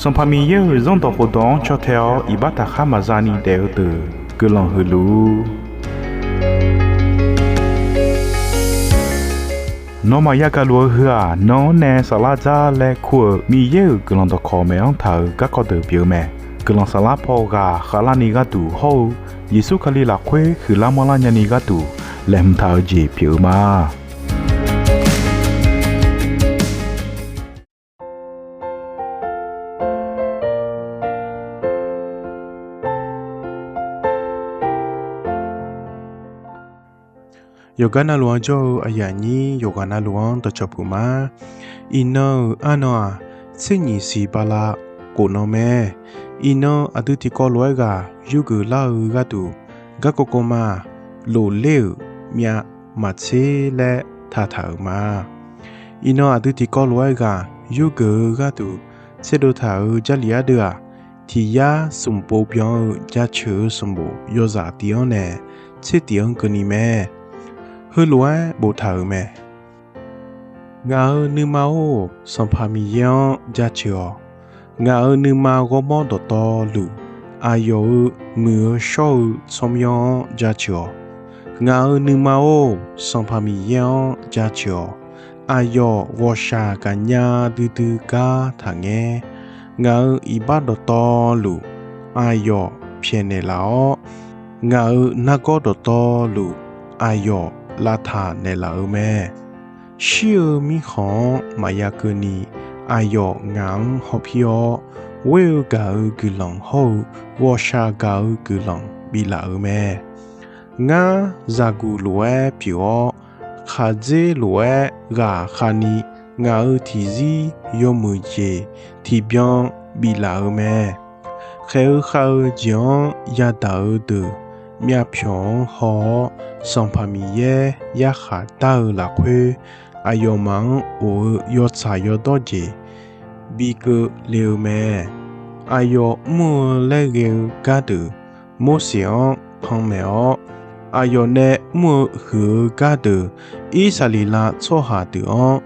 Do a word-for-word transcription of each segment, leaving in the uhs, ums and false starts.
Sanqpaq Miqyaer-euq Zanrdawq khofdawq-anr caw tae-awr iqbax taqkhar maqza ni daef-eu deuq guiqlanq huiq luf-ur. Nawmaf yagaq luf-eu heu-aq, nan-anr nae saflar dzar laer kur-euq Miqyaer-euq guiqlanq dawqkawq maeq-anr taq-euq garkawv deuq pyeuf-eu mae. Guiqlanq saflar paw ghaq khavlarni gharduq hawr-eu Yeqsur Kali lafkhoer huiqlar manrlar nyani gharduq laeqhmq taq-eu jeq pyeuf-eu ma. Yawqgar navluf-anr jawr-eu aqyuif aqnyir yawqghaq navluf-anr dawqcawq puq ma. Iqnan-euq arnan-aq, tser nyiq siq bala khof nan mae. Iqnan aqdui tiqkawv lof-aer ghaq yurgeuf lar-eu gharduq, garkawv kawv ma-aq, lofler-euq myav maqtser laer taqtaq-euq ma. Iqnan aqdui tiqkawv lof-aer ghaq yurgeuf-eu gharduq tserdov taq-euq Jarlif ardeuv-aq, tiq yar smq pov byan-eu jaceuq-eu sanqbof yawzaq tiq-anr nae tser tiq-anr keuvni mae. Heulof-aer boftaq-euq mae. Ngaq-euq nuima-or, Sanqpaq Miqyaer-anr jaceuq-awq. Ngaq-euq nuima ghawrmawr dawqtawvluf, aqyawf-euq muiq-eu shawr-eu tsawrmyanr-anr jaceuq-awq. Ngaq-euq nuima-or, Sanqpaq Miqyaer-anr jaceuq-awq. Aqyawf ghawqshaq gaqnya duidui gar taqngaer. Ngaq-euq iqbax dawqtawvluf, aqyawf pyaeqnaeq laf-awr, ngaq-euq nargawr dawqtawvluf, aqyawf lavtaq naeqlaf-eu mae. Shir-eu mirkhanq-anr maqya keuvni, aqyawf ngaq-anr hawpir-awr, ghoer-eu gaq-eu guiqlanq hawr-eu ghawqshaq gaq-eu guiqlanq biflaf-eu mae. Ngar zaqguq lof-aer pyeuf-awr, khaqdzer lof-aer ghaqkhav ni, ngaq-euq tiqzir yawmuiq jeq tiqbyan biflaf-eu mae. Khaeq-eu khav-eu jeq-anr yadaq-eu deuq myavpyawq-anr haw-awr, Sanqpaq Miqyaer yarkhaq dar-eu lafkhoer, aqyawfmaf-anr of-eu yawtsaq yawdawr jeq bi keuvle-eu mae. Aqyawf mr-eu laer ghae-eu gardeuq Morseq-anr panmaeq-awr, aqyawf nae mr-eu huiq-eu gardeuq Irsaqleqlav tsawrhaq deuq-anr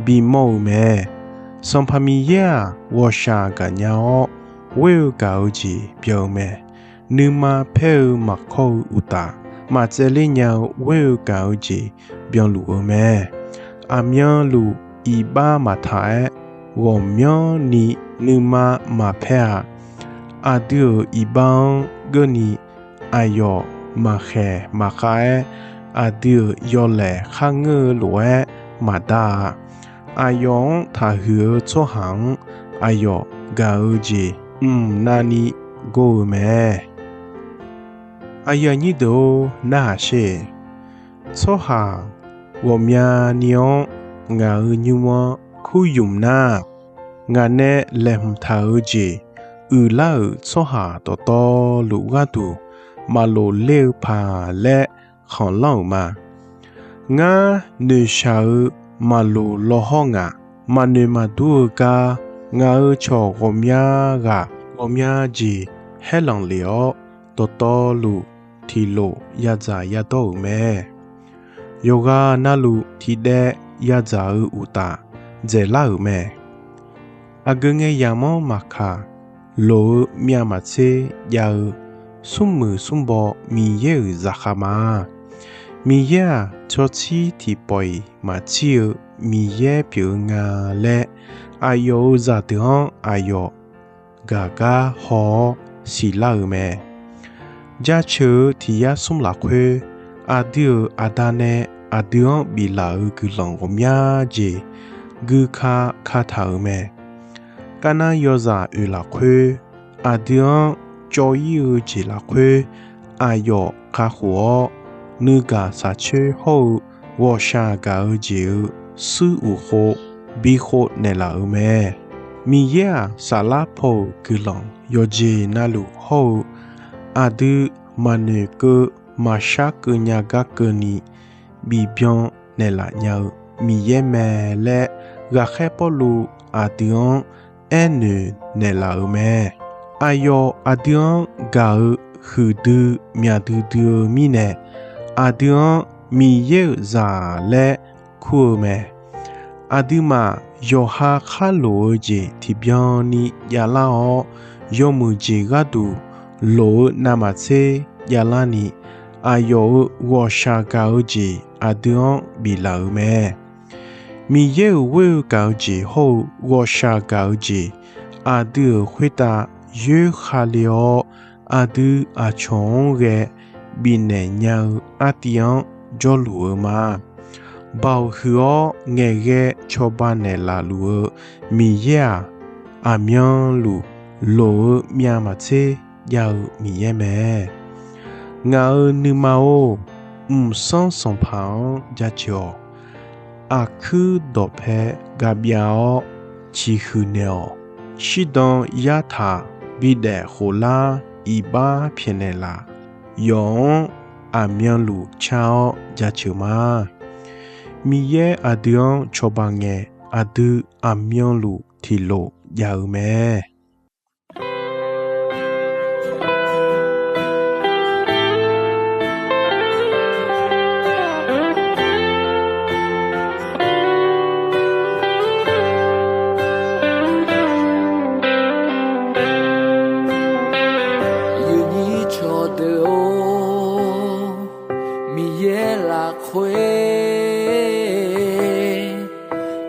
bimawr-eu mae. Sanqpaq Miqyaer-aq, ghawqshaq gaqnya-awr, ghoer-eu gaq-eu jeq byan-eu mae. Nuima paer-eu maqkawr-eu uqtaf, maqtsaevler nya-eu ghoer-eu gaq-eu jeq byanluf-eu mae. Aqmyanluf iqbax maqtaq-aer, ghawqmyanrni nuima maqpaer-a. Aqdui-euq iqbax-anr geurni, aqyawf maqkhaeq maqkhav-aer, aqdui-euq yawlaeq kharngeur-eu lof-aer maqdar-a. Aqyawf-anr taqhuiq-eu tsawrhaq-anr aqyawf gaq-eu jeq mqnavni gor-eu mae. Aqyuif aqnyir deuq-or, narhaq sher. Tsawrhaq ghawqmyani-anr ngaq-euq nymr-anr kur ymq nar, ngaq nae laeqhmq taq-eu jeq uiqlar-euq tsawrhaq dawqtawvluf gharduq maqloq ler-eu paq laer khanqlanr-euq ma. Ngar noeqshaq-eu maqloq lawhawr ngaq. Maqnoeq maqdur-eu gar, ngaq-euq cawq ghawqmya ghaq ghawqmya jeq haerlanq lef-awr, dawqtawvluf tiqlof yadzaq yadawr-euq mae. Yawqghaq navluf tiqdaev yadzaq-eu uqtaf dzaeqlar-euq mae. Aqgeu ngae yamq-anr maqkaq, loq-eu myav maqtser jav-eu, smrmuiq smrbaw Miqyaer-euq zaqkhav ma. Miqyaer-aq, tsawrtsir tiqpawf-iq maqtsir-eu Miqyaer pyeuf-eu nga laer, aqyawf-euq zaqdeuq-anr aqyawf gaq gar haw-awr siqlar-euq mae. Jaceuq-eu tiq yar smr lafkhoer, aqdui-euq Aqda nae aqdui-anr biflaf-eu guiqlanq ghawqmya jeq guika kataq-euq mae. Karnar yawzaq oeq lafkhoer, aqdui-anr cawv-ir-eu jeq lafkhoer, aqyawf kakhof-awr, nuigaq shaqcoer hawr-eu ghawqshaq gaq-eu jeq-eu suir uq khov bi khov naeqlaf-euq mae. Miqyaer-aq, saflar paw-euq guiqlanq yawqjeq navluf hawr-eu, aqdui maqnoeq keuv maqshar keuv nya gar keuvni bif byan naeqlaf nya-eu Miqyaer mae laer, ghaqkhaer Pawrluv aqdui-anr aernoeq naeqlaf-euq mae. Aqyawf aqdui-anr gaq-eu huiqdui myaq duidui-eu mirnae, aqdui-anr Miqyaer-euq zaq laer kur-eu mae. Aqduimaf yawqha khar loq-eu jeq tiqbyan ni javlar-awr, yawmuiq jeq gharduq loq-eu navmaqtser javlarni, aqyawf-euq ghawqshaq gaq-eu jeq aqdui-anr biflaf-euq mae. Miqyaer-euq ghoer-eu gaq-eu jeq hawr-eu ghawqshaq gaq-eu jeq aqdui-euq khoertav yoerkhale-awr, aqdui aqcawq-anr ghae bifnaeq nya-eu artiv-anr jawrluf-eu ma. Baoq huiq-awr ngaeqghae cawba naeqlaf luf-eu Miqyaer-aq, aqmyanluf loq-eu myavmaqtser jav-eu Miqyaer mae. Ngaq-euq nuima-or, mqsanr sanqpaq-anr jaceuq-awq. Aqkuir dawqpae gabyav-awr ciqhuiq naeq-awq. Shirdan yartaq bidaef khoflar iqbax pyaeqnaeq laf. Yawf-anr aqmyanluf car-awr jaceuq ma. Miqyaer aqdui-anr cawba ngae, aqdui aqmyanluf tiqlof jav-eu mae. Yawnyir cawqdeuq-or, Miqyaer lafkhoer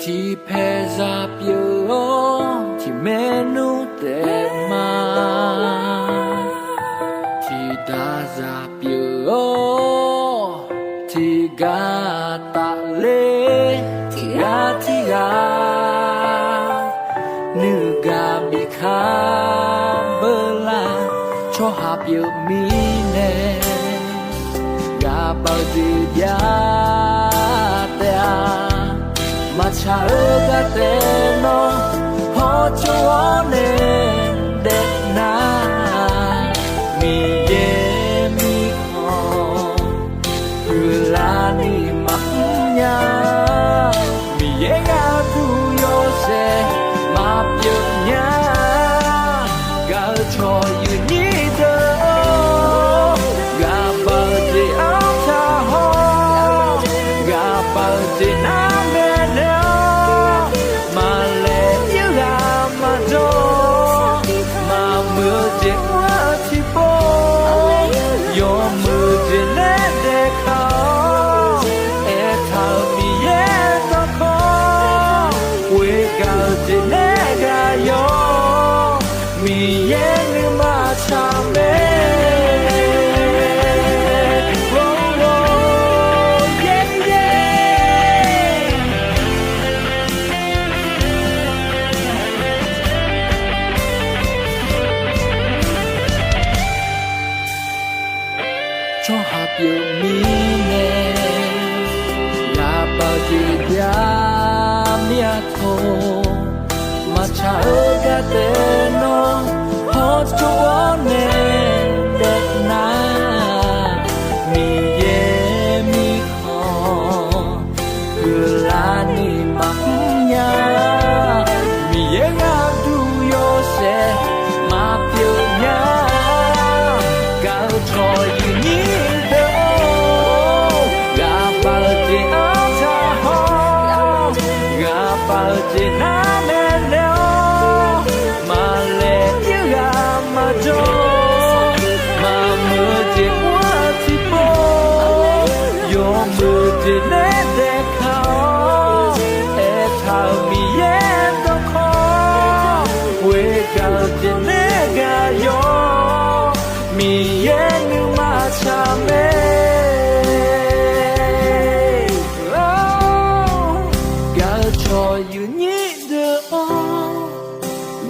tiqpaeq zaq pyeuf-awr, tiqmaer nmr taef ma. Tiqdaq zaq pyeuf-awr, tiqgar tafler, tiqghaq tiqghaq nuigaq bikaq beular, tsawrhaq pyeuf mirnae, ghaqbav-eu jeq jav taef-a. Maqtsaq-eu gar taef nawr, hawtsov-awr nae daef nar, Miqyaer mirkhanq huiqlar ni maqmr nya. Miqyaer gharduq yawshaef maqpyeuf nya. Gaq-eu cawq yawnyir deuq-or, ghaqbav-eu jeq-anr taq hawr, ghaqbav-eu jeq nar maeqnaeq-awr, maqlaeq ir ghaq maqjawr, maqmuiq-eu jeq mr-eu tiqpov, yawmuiq jeq nae daefkaq-awr, aertaq-euq Miqyaer dawrkawq, ghoegaq-eu jeq nae ghaq yawr, Miqyaer nuima tsaq mae. Tsawrhaq pyeuf mirnae, ghaqbav-eu jeq jav mir-a tawq. Maqtsaq-eu gar taef nawr, hawtsov-awr nae daef nar, Miqyaer mirkhanq huiqlar ni maqmr nya. Miqyaer gharduq yawshaef maqpyeuf nya. Gaq-eu cawq yawnyir deuq-or, ghaqbav-eu jeq-anr taq hawr, ghaqbav-eu jeq nar maeqnaeq-awr, maqlaeq ir ghaq maqjawr, maqmuiq-eu jeq mr-eu tiqpov, yawmuiq jeq nae daefkaq-awr, aertaq-euq Miqyaer dawrkawq, ghoegaq-eu jeq nae ghaq yawr, Miqyaer nuima tsaq mae. Gaq-eu cawq yawnyir deuq-or,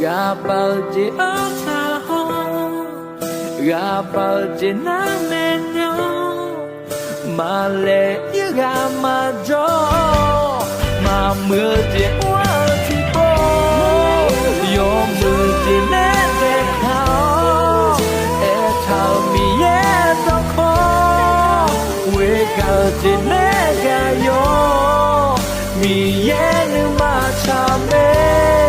ghaqbav-eu jeq-anr taq hawr, ghaqbav-eu jeq nar maeqnaeq-awr, maqlaeq ir ghaq maqjawr, maqmuiq-eu jeq mr-eu tiqpov, yawmuiq jeq nae daefkaq-awr, aertaq-euq Miqyaer dawrkawq, ghoegaq-eu jeq nae ghaq yawr, Miqyaer nuima tsaq mae.